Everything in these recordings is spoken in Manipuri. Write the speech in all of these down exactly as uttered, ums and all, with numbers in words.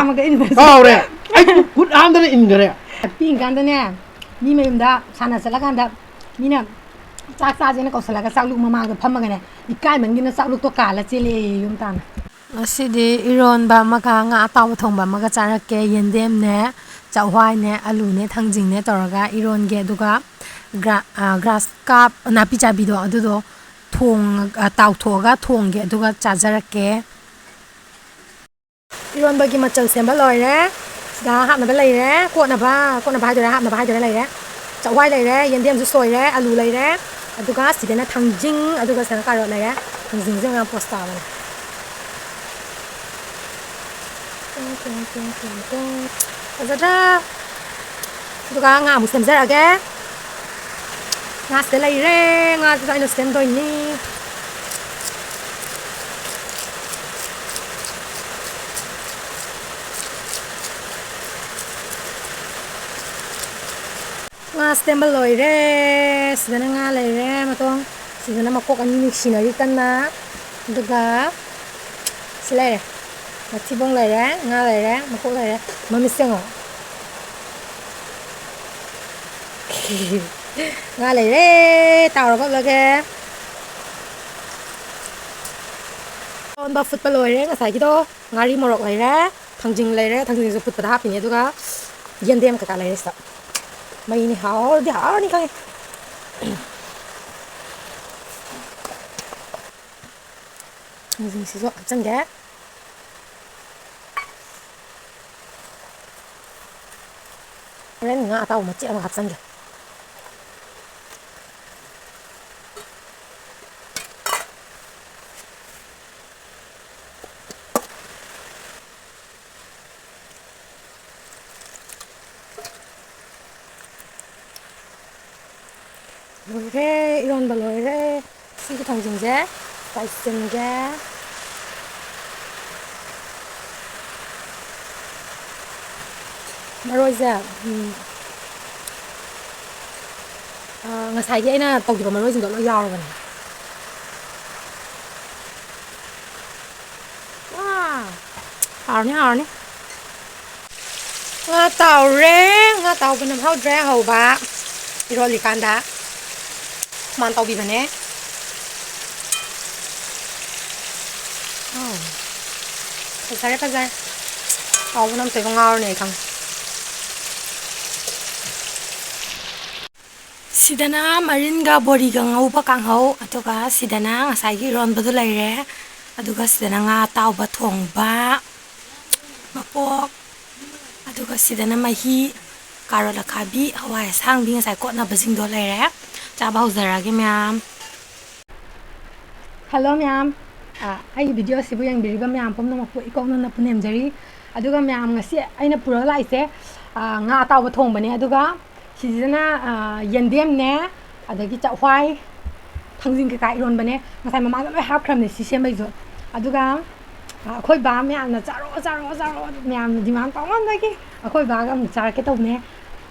ꯑꯃꯒ ꯏꯟꯕꯁꯦ꯫ ꯀꯥꯎꯔꯦ꯫ ꯑꯩ ꯈꯨꯠ ꯍꯥꯝꯗꯅ ꯏꯟꯈꯔꯦ꯫ ꯄꯤꯛꯏꯀꯥꯟꯗꯅꯦ, ꯃꯤ ꯃꯌꯨꯝꯗ ꯁꯥꯟꯅ ꯆꯠꯂꯀꯥꯟꯗ ꯃꯤꯅ ꯆꯥꯛ ꯆꯥꯁꯦꯅ ꯀꯧꯁꯜꯂꯒ ꯆꯥꯛꯂꯨꯛ ꯃꯃꯥꯡꯗ ꯐꯝꯃꯒꯅꯦ, ꯏꯀꯥꯏꯃꯟꯒꯤꯅ ꯆꯥꯛꯂꯨꯛꯇꯣ ꯀꯥꯜꯂ ꯆꯦꯜꯂꯛꯑꯦ ꯌꯨꯝ ꯇꯥꯟꯅ꯫ ꯉꯁꯤꯗꯤ ꯏꯔꯣꯟꯕ ꯑꯃꯒ ꯉꯥ ꯑꯇꯥꯎꯕ ꯊꯣꯡꯕ ꯑꯃꯒ ꯆꯥꯔꯛꯀꯦ꯫ ꯌꯦꯟꯗꯦꯝꯅꯦ, ꯆꯥꯛꯍꯋꯥꯏꯅꯦ, ꯑꯂꯨꯅꯦ, ꯊꯥꯡꯖꯤꯡꯅꯦ ꯇꯧꯔꯒ ꯏꯔꯣꯟꯒꯦ꯫ ꯑꯗꯨꯒ ꯒ꯭ꯔꯥ-, ꯑ, ꯒ꯭ꯔꯥꯁ ꯀꯥꯞ ꯅꯥꯄꯤ ꯆꯥꯕꯤꯗꯣ ꯑꯗꯨꯗꯣ ꯊꯣꯡ-, ꯑ, ꯇꯥꯎꯊꯣꯛꯑꯒ ꯊꯣꯡꯒꯦ, ꯑꯗꯨꯒ ꯆꯥꯖꯔꯛꯀꯦ꯫ ꯏꯔꯣꯟꯕꯒꯤ ꯃꯆꯜ ꯁꯦꯝꯕ ꯂꯣꯏꯔꯦ꯫ ꯁꯤꯗ ꯍꯥꯞꯅꯕ ꯂꯩꯔꯦ꯫ ꯀꯣꯠꯅꯕ, ꯀꯣꯠꯅꯕ ꯍꯥꯏꯗꯣꯏꯔꯥ, ꯍꯥꯞꯅꯕ ꯍꯥꯏꯗꯣꯏꯔꯥ ꯂꯩꯔꯦ꯫ ꯆꯥꯛꯍꯋꯥꯏ ꯂꯩꯔꯦ, ꯌꯦꯟꯗꯦꯝꯁꯨ ꯁꯣꯏꯔꯦ, ꯑꯂꯨ ꯂꯩꯔꯦ꯫ ꯑꯗꯨꯒ ꯁꯤꯗꯅ ꯊꯥꯡꯖꯤꯡ, ꯑꯗꯨꯒ ꯁꯤꯗꯅ ꯀꯥꯔꯣꯠ ꯂꯩꯔꯦ꯫ ꯊꯥꯡꯖꯤꯡꯁꯦ ꯌꯥꯝ ꯄꯣꯁ ꯇꯥꯕꯅꯦ꯫ ꯐꯖꯗ꯭ꯔꯥ? ꯑꯗꯨꯒ ꯉꯥ ꯑꯃꯨꯛ ꯁꯦꯝꯖꯔꯛꯑꯒꯦ꯫ ꯉꯥꯁꯤꯗ ꯂꯩꯔꯦ꯫ ꯉꯥꯁꯤꯗ ꯑꯩꯅ ꯁꯦꯝꯗꯣꯏꯅꯤ꯫ ꯉꯥ ꯁꯦꯝꯕ ꯂꯣꯏꯔꯦ꯫ ꯁꯤꯗꯅ ꯉꯥ ꯂꯩꯔꯦ ꯃꯇꯣꯡ꯫ ꯁꯤꯗꯅ ꯃꯀꯣꯛ ꯑꯅꯤ ꯅꯨꯡꯁꯤꯅꯔꯤ ꯀꯟꯅ꯫ ꯑꯗꯨꯒ ꯁꯤ ꯂꯩꯔꯦ꯫ ꯃꯊꯤꯕꯣꯡ ꯂꯩꯔꯦ, ꯉꯥ ꯂꯩꯔꯦ, ꯃꯀꯣꯛ ꯂꯩꯔꯦ꯫ ꯃꯃꯤꯠꯁꯦ ꯌꯦꯡꯉꯣ꯫ ꯉꯥ ꯂꯩꯔꯦ, ꯇꯥꯎꯔꯒ ꯎꯠꯂꯒꯦ꯫ ꯏꯔꯣꯟꯕ ꯐꯨꯠꯄ ꯂꯣꯏꯔꯦ ꯉꯁꯥꯏꯒꯤꯗꯣ꯫ ꯉꯥꯔꯤ ꯃꯣꯔꯣꯛ ꯂꯩꯔꯦ, ꯊꯥꯡꯖꯤꯡ ꯂꯩꯔꯦ, ꯊꯥꯡꯖꯤꯡꯁꯨ ꯐꯨꯠꯄꯗ ꯍꯥꯞꯄꯤꯅꯦ, ꯑꯗꯨꯒ ꯌꯦꯟꯗꯦꯝ ꯀꯩꯀꯥ ꯂꯩꯔꯦ ꯁꯤꯗ꯫ ꯃꯩꯅꯤ, ꯍꯥꯎꯔꯗꯤ ꯍꯥꯎꯔꯅꯤ ꯈꯪꯉꯦ꯫ ꯊꯥꯡꯖꯤꯡꯁꯤꯁꯨ ꯍꯥꯞꯆꯤꯟꯒꯦ꯫ ꯍꯣꯔꯦꯟ ꯉꯥ ꯑꯇꯥꯎꯕ ꯃꯆꯦꯠ ꯑꯃ ꯍꯥꯞꯆꯤꯟꯒꯦ꯫ ꯂꯣꯏꯔꯦ, ꯏꯔꯣꯟꯕ ꯂꯣꯏꯔꯦ꯫ ꯁꯤꯒꯤ ꯊꯥꯡꯖꯤꯡꯁꯦ ꯆꯥꯏꯁꯤꯟꯒꯦ꯫ ꯃꯔꯣꯏꯁꯦ, ꯎꯝ, ꯑ, ꯉꯁꯥꯏꯒꯤ ꯑꯩꯅ ꯇꯧꯈꯤꯕ ꯃꯔꯣꯏꯁꯤꯡꯗꯣ ꯂꯣꯏ ꯌꯥꯎꯔꯕꯅꯦ꯫ ꯋꯥ! ꯍꯥꯎꯔꯅꯤ, ꯍꯥꯎꯔꯅꯤ꯫ ꯉꯥ ꯇꯥꯎꯔꯦ꯫ ꯉꯥ ꯇꯥꯎꯕ ꯅꯝꯍꯧꯗ꯭ꯔꯦ ꯍꯧꯕ꯫ ꯏꯔꯣꯜꯂꯤꯀꯥꯟꯗ꯫ ꯃꯥꯅ ꯇꯥꯎꯕꯤꯕꯅꯦ꯫ ꯑꯧ꯫ ꯐꯖꯔꯦ, ꯐꯖꯔꯦ꯫ ꯇꯥꯎꯕ ꯅꯝꯇꯣꯏꯕ ꯉꯥꯎꯔꯅꯤ ꯑꯩ ꯈꯪꯉꯦ꯫ ꯁꯤꯗꯅ ꯃꯔꯤꯟꯒ ꯕꯣꯔꯤꯒ ꯉꯧꯕ ꯀꯥꯡꯍꯧ, ꯑꯗꯨꯒ ꯁꯤꯗꯅ ꯉꯁꯥꯏꯒꯤ ꯏꯔꯣꯟꯕꯗꯨ ꯂꯩꯔꯦ, ꯑꯗꯨꯒ ꯁꯤꯗꯅ ꯉꯥ ꯑꯇꯥꯎꯕ ꯊꯣꯡꯕ, ꯃꯄꯣꯛ, ꯑꯗꯨꯒ ꯁꯤꯗꯅ ꯃꯍꯤ, ꯀꯥꯔꯣꯠ ꯑꯈꯥꯕꯤ, ꯍꯋꯥꯏ ꯑꯁꯥꯡꯕꯤ ꯉꯁꯥꯏ ꯀꯣꯠꯅꯕꯁꯤꯡꯗꯣ ꯂꯩꯔꯦ꯫ ꯆꯥꯕ ꯍꯧꯖꯔꯛꯑꯒꯦ ꯃꯌꯥꯝ꯫ ꯍꯜꯂꯣ ꯃꯌꯥꯝ, ꯑ, ꯑꯩꯒꯤ ꯚꯤꯗꯤꯑꯣ ꯑꯁꯤꯕꯨ ꯌꯦꯡꯕꯤꯔꯤꯕ ꯃꯌꯥꯝ ꯄꯨꯝꯅꯃꯛꯄꯨ ꯏꯀꯣꯛꯅꯅ ꯄꯨꯅꯦꯝꯖꯔꯤ꯫ ꯑꯗꯨꯒ ꯃꯌꯥꯝ, ꯉꯁꯤ ꯑꯩꯅ ꯄꯨꯔꯒ ꯂꯥꯛꯏꯁꯦ, ꯑ, ꯉꯥ ꯑꯇꯥꯎꯕ ꯊꯣꯡꯕꯅꯦ꯫ ꯑꯗꯨꯒ ꯁꯤꯁꯤꯅ, ꯑ, ꯌꯦꯟꯗꯦꯝꯅꯦ, ꯑꯗꯒꯤ ꯆꯥꯛꯍꯋꯥꯏ, ꯊꯥꯡꯖꯤꯡ ꯀꯩꯀꯥ ꯏꯔꯣꯟꯕꯅꯦ꯫ ꯉꯁꯥꯏ ꯃꯃꯥꯗ ꯂꯣꯏ ꯍꯥꯞꯈ꯭ꯔꯕꯅꯦ ꯁꯤ ꯁꯦꯝꯕꯩꯁꯨ꯫ ꯑꯗꯨꯒ, ꯑ, ꯑꯩꯈꯣꯏ ꯕꯥ ꯃꯌꯥꯝꯅ "ꯆꯥꯔꯣ, ꯆꯥꯔꯣ, ꯆꯥꯔꯣ" ꯃꯌꯥꯝꯅ ꯗꯤꯃꯥꯟ ꯇꯧꯃꯟꯕꯒꯤ ꯑꯩꯈꯣꯏ ꯕꯥꯒ ꯑꯃꯨꯛ ꯆꯥꯔꯛꯀꯦ ꯇꯧꯕꯅꯦ꯫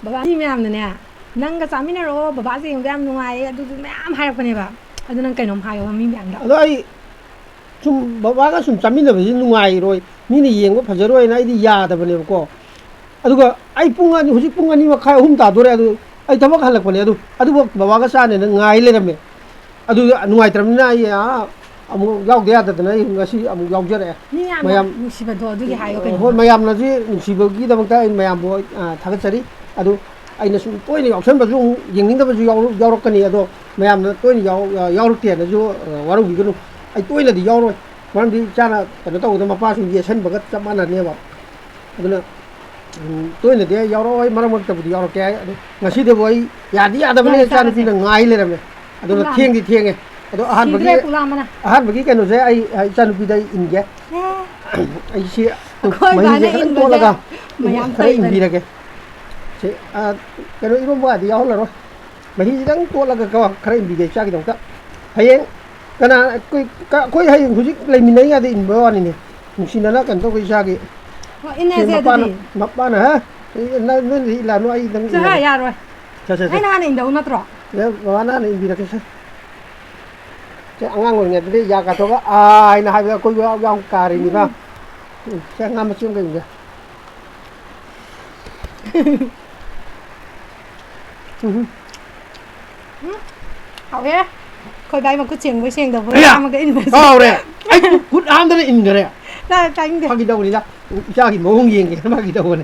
ꯕꯕꯥ, ꯃꯤ ꯃꯌꯥꯝꯅꯅꯦ, "ꯅꯪꯒ ꯆꯥꯃꯤꯟꯅꯔꯣ, ꯕꯕꯥꯁꯦ ꯌꯦꯡꯕ ꯌꯥꯝ ꯅꯨꯡꯉꯥꯏꯌꯦ", ꯑꯗꯨꯗꯨ ꯃꯌꯥꯝ ꯍꯥꯏꯔꯛꯄꯅꯦꯕ꯫ ꯑꯗꯨ ꯅꯪ ꯀꯩꯅꯣꯝ ꯍꯥꯏꯌꯣ ꯃꯤ ꯃꯌꯥꯝꯗ꯫ ꯑꯗꯣ ꯑꯩ ꯁꯨꯝ ꯕꯕꯥꯒ ꯁꯨꯝ ꯆꯥꯃꯤꯟꯅꯕꯁꯤ ꯅꯨꯡꯉꯥꯏꯔꯣꯏ, ꯃꯤꯅ ꯌꯦꯡꯕ ꯐꯖꯔꯣꯏꯅ ꯑꯩꯗꯤ ꯌꯥꯗꯕꯅꯦꯕꯀꯣ꯫ ꯑꯗꯨꯒ ꯑꯩ ꯄꯨꯡ ꯑꯅꯤ, ꯍꯧꯖꯤꯛ ꯄꯨꯡ ꯑꯅꯤ ꯃꯈꯥꯏ, ꯑꯍꯨꯝ ꯇꯥꯗꯣꯔꯦ꯫ ꯑꯗꯨ ꯑꯩ ꯊꯕꯛ ꯍꯜꯂꯛꯄꯅꯦ꯫ ꯑꯗꯨ, ꯑꯗꯨꯕꯨ ꯕꯕꯥꯒ ꯆꯥꯅꯦꯅ ꯉꯥꯏ ꯂꯩꯔꯝꯃꯦ꯫ ꯑꯗꯨ ꯅꯨꯡꯉꯥꯏꯇ꯭ꯔꯕꯅꯤꯅ ꯑꯩ, ꯑꯥ, ꯑꯃꯨꯛ ꯌꯥꯎꯗ ꯌꯥꯗꯗꯅ ꯑꯩ ꯉꯁꯤ ꯑꯃꯨꯛ ꯌꯥꯎꯖꯔꯛꯑꯦ꯫ ꯃꯤ ꯌꯥꯝꯅ ꯃꯌꯥꯝ ꯅꯨꯡꯁꯤꯕꯗꯣ ꯑꯗꯨꯒꯤ ꯍꯥꯏꯌꯣ ꯀꯩꯅꯣ꯫ ꯍꯣꯏ, ꯃꯌꯥꯝꯅꯁꯨ ꯅꯨꯡꯁꯤꯕꯒꯤꯗꯃꯛꯇ ꯑꯩ ꯃꯌꯥꯝꯕꯨ, ꯑ, ꯊꯥꯒꯠꯆꯔꯤ꯫ ꯑꯗꯨ ꯑꯩꯅ ꯁꯨꯝ ꯇꯣꯏꯅ ꯌꯥꯎꯁꯟꯕꯁꯨ ꯑꯃꯨꯛ ꯌꯦꯡꯅꯤꯡꯗꯕꯁꯨ ꯌꯥꯎꯔꯛ-, ꯌꯥꯎꯔꯛꯀꯅꯤ꯫ ꯑꯗꯣ ꯃꯌꯥꯝꯅ ꯇꯣꯏꯅ ꯌꯥꯎ-, ꯑ, ꯌꯥꯎꯔꯛꯇꯦꯅꯁꯨ, ꯑ, ꯋꯥꯔꯧꯕꯤꯒꯅꯨ꯫ ꯑꯩ ꯇꯣꯏꯅꯗꯤ ꯌꯥꯎꯔꯣꯏ꯫ ꯃꯔꯝꯗꯤ ꯏꯆꯥꯅ ꯀꯩꯅꯣ ꯇꯧꯕꯗ ꯃꯄꯥ ꯁꯨꯝ ꯌꯦꯠꯁꯟꯕꯒ ꯆꯞ ꯃꯥꯟꯅꯅꯦꯕ꯫ ꯑꯗꯨꯅ, ꯎꯝ, ꯇꯣꯏꯅꯗꯤ ꯑꯩ ꯌꯥꯎꯔꯛꯑꯣꯏ, ꯃꯔꯛ ꯃꯔꯛꯇꯕꯨꯗꯤ ꯌꯥꯎꯔꯛꯀꯦ ꯍꯥꯏ꯫ ꯑꯗꯨ ꯉꯁꯤꯗꯕꯨ ꯑꯩ ꯌꯥꯗꯤ ꯌꯥꯗꯕꯅꯦ, ꯌꯥꯔꯦ, ꯆꯥꯔꯁꯦ꯫ ꯏꯆꯥꯅꯨꯄꯤꯅ ꯉꯥꯏ ꯂꯩꯔꯝꯃꯦ꯫ ꯑꯗꯨꯅ ꯄꯨꯛꯂꯥꯝ-, ꯊꯦꯡꯗꯤ ꯊꯦꯡꯉꯦ꯫ ꯑꯗꯣ ꯑꯍꯥꯟꯕꯒꯤ, ꯁꯤꯗ꯭ꯔꯦ ꯄꯨꯛꯂꯥꯝꯕꯅ꯫ ꯑꯍꯥꯟꯕꯒꯤ ꯀꯩꯅꯣꯁꯦ ꯑꯩ, ꯑꯩ ꯏꯆꯥꯅꯨꯄꯤꯗ ꯑꯩ ꯏꯟꯒꯦ꯫ ꯑꯦ꯫ ꯑꯩꯁꯤ ꯑꯩꯈꯣꯏ ꯃꯍꯤꯁꯦ ꯕꯥꯅ ꯈꯔ ꯏꯟꯕꯁꯦ ꯇꯣꯠꯂꯒ ꯃꯌꯥꯝ ꯈꯔ ꯇꯩꯕꯅꯦ꯫ ꯏꯟꯕꯤꯔꯒꯦ꯫ ꯁꯤ, ꯑ, ꯀꯩꯅꯣ, ꯏꯔꯣꯝꯕꯒꯗꯤ ꯌꯥꯎꯍꯜꯂꯔꯣꯏ꯫ ꯃꯍꯤꯁꯤꯗꯪ ꯇꯣꯠꯂꯒ ꯀꯣ, ꯈꯔ ꯏꯟꯕꯤꯒꯦ ꯏꯆꯥꯒꯤꯗꯃꯛꯇ꯫ ꯍꯌꯦꯡ ꯀꯅꯥ, ꯑꯩꯈꯣꯏ, ꯀ-, ꯑꯩꯈꯣꯏ ꯍꯌꯦꯡ ꯍꯧꯖꯤꯛ ꯂꯩꯃꯤꯟꯅꯔꯤꯉꯩꯗ ꯏꯟꯕ ꯋꯥꯅꯤꯅꯦ꯫ ꯅꯨꯡꯁꯤꯅꯅ ꯀꯩꯅꯣ ꯇꯧꯕ ꯏꯆꯥꯒꯤ꯫ ꯑꯣ, ꯁꯤ ꯏꯟꯅꯁꯦ ꯃꯄꯥꯅ, ꯑꯗꯨꯗꯤ꯫ ꯃꯄꯥꯅ, ꯍꯥ? ꯅꯣꯏ, ꯅꯣꯏꯅꯗꯤ ꯏꯜꯂꯅꯨ, ꯑꯩ ꯅꯪ ꯆꯠꯂꯣ, ꯏꯜꯂꯒꯦ꯫ ꯌꯥꯔꯣꯏ꯫ ꯁꯦ, ꯁꯦ, ꯁꯦ꯫ ꯑꯩꯅ ꯍꯥꯟꯅ ꯏꯟꯗꯧ ꯅꯠꯇ꯭ꯔꯣ? ꯑꯦ, ꯕꯕꯥꯅ ꯍꯥꯟꯅ ꯏꯟꯕꯤꯔꯛꯀꯦ ꯁꯦ꯫ ꯁꯦ, ꯑꯉꯥꯡ ꯑꯣꯏꯔꯤꯉꯩꯗꯗꯤ ꯌꯥ ꯀꯥꯊꯣꯛꯑꯒ "ꯑꯥ" ꯍꯥꯏꯅ ꯍꯥꯏꯕꯗ ꯑꯩꯈꯣꯏꯁꯨ ꯌꯥꯝ, ꯌꯥꯝ ꯀꯥꯔꯤꯅꯤꯕ꯫ ꯎꯝ꯫ ꯎꯝ, ꯁꯦ, ꯉꯥ ꯃꯆꯦꯠ ꯑꯃꯒ ꯏꯟꯒꯦ꯫ ꯎꯝ꯫ ꯎꯝ, ꯍꯥꯎꯋꯦ꯫ ꯑꯩꯈꯣꯏ ꯕꯥꯏ ꯃꯈꯨꯠ ꯁꯦꯡꯕꯣꯏ ꯁꯦꯡꯗꯕꯣꯏ ꯑꯌꯥ! ꯆꯥꯝꯃꯒ ꯏꯟꯕꯁꯦ꯫ ꯀꯥꯎꯔꯦ꯫ ꯑꯩ ꯈꯨꯠ ꯍꯥꯝꯗꯅ ꯏꯟꯈꯔꯦ꯫ ꯅꯪ ꯇꯥꯅꯤꯡꯗꯦ꯫ ꯐꯥꯒꯤ ꯇꯧꯕꯅꯤꯗ꯫ ꯏꯆꯥꯒꯤ ꯃꯑꯣꯡ ꯌꯦꯡꯒꯦꯅ ꯐꯥꯒꯤ ꯇꯧꯕꯅꯦ꯫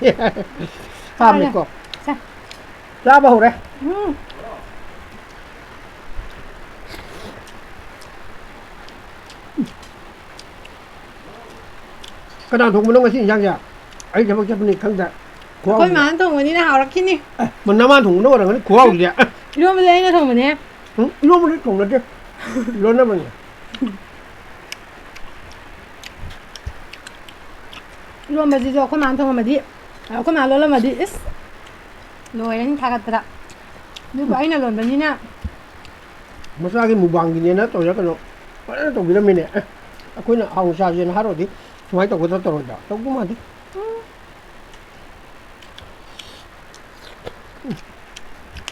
ꯍꯥꯝꯃꯦꯀꯣ꯫ ꯁꯦ꯫ ꯆꯥꯕ ꯍꯧꯔꯦ꯫ ꯎꯝ꯫ ꯀꯅꯥ ꯊꯣꯡꯕꯅꯣ ꯉꯁꯤ ꯏꯟꯖꯥꯡꯁꯦ? ꯑꯩ ꯊꯕꯛ ꯆꯠꯄꯅꯤ ꯈꯪꯗꯦ꯫ ꯈꯨꯍꯥꯎ ꯑꯩꯈꯣꯏ ꯁꯤꯗꯤ꯫ ꯃꯥꯅ ꯊꯣꯡꯕꯅꯤꯅ ꯍꯥꯎꯔꯛꯈꯤꯅꯤ꯫ ꯑꯦ, ꯃ-, ꯅꯃꯥ ꯊꯣꯡꯕꯅ ꯑꯣꯏꯔꯝꯒꯅꯤ ꯈꯨꯍꯥꯎꯁꯤꯗꯤ꯫ ꯑꯦ꯫ ꯏꯔꯣꯟꯕꯗꯤ ꯑꯩꯅ ꯊꯣꯡꯕꯅꯦ꯫ ꯎꯝ, ꯏꯔꯣꯟꯕꯗꯤ ꯊꯣꯡꯅꯗꯦ꯫ ꯏꯔꯣꯟꯅꯕꯅꯦ꯫ ꯏꯔꯣꯟꯕꯁꯤꯁꯨ ꯑꯩꯈꯣꯏ ꯃꯥꯅ ꯊꯣꯡꯉꯝꯃꯗꯤ, ꯑꯩꯈꯣꯏ ꯃꯥꯅ ꯂꯣꯜꯂꯝꯃꯗꯤ ꯏꯁ! ꯂꯣꯏꯔꯅꯤ ꯊꯥꯒꯠꯄꯗ꯫ ꯑꯗꯨꯕꯨ ꯑꯩꯅ ꯂꯣꯟꯕꯅꯤꯅ꯫ ꯃꯆꯥꯒꯤ ꯃꯨꯛꯕꯥꯡꯒꯤꯅꯦꯅ ꯇꯧꯔꯤꯔ ꯀꯩꯅꯣ ꯐꯖꯅ ꯇꯧꯕꯤꯔꯝꯃꯤꯅꯦ꯫ ꯑꯦ, ꯑꯩꯈꯣꯏꯅ ꯍꯥꯎꯅ ꯆꯥꯁꯦꯅ ꯍꯥꯏꯔꯨꯔꯗꯤ ꯁꯨꯃꯥꯏꯅ ꯇꯧꯒꯗ꯭ꯔꯥ ꯇꯧꯔꯣꯏꯗ꯭ꯔꯥ? ꯇꯧꯗꯧ ꯃꯥꯟꯗꯦ꯫